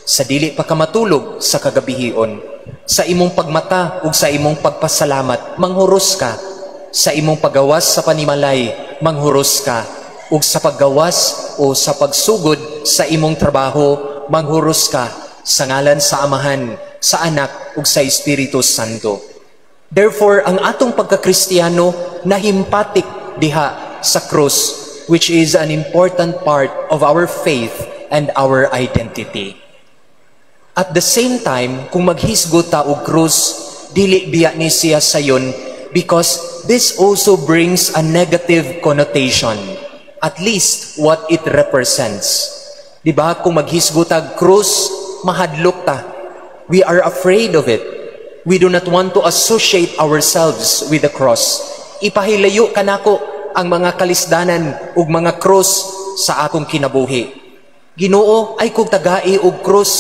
Sa dili pa ka matulog sa kagabihion. Sa imong pagmata ug sa imong pagpasalamat, manghuros ka. Sa imong paggawas sa panimalay, manghuros ka. Ug sa paggawas o sa pagsugod sa imong trabaho, manghuros ka sa ngalan sa Amahan, sa Anak ug sa Espiritu Santo. Therefore, ang atong pagkakristiyano nahimpatik diha sa krus, which is an important part of our faith and our identity. At the same time, kung maghisgot ta og krus, dili biya ni siya sayon because this also brings a negative connotation, at least what it represents. Di ba? Kung maghisgot tag krus, mahadlok ta. We are afraid of it. We do not want to associate ourselves with the cross. Ipahilayo kanako ang mga kalisdanan ug mga krus sa akong kinabuhi. Ginoo, ayaw kog tagai og krus.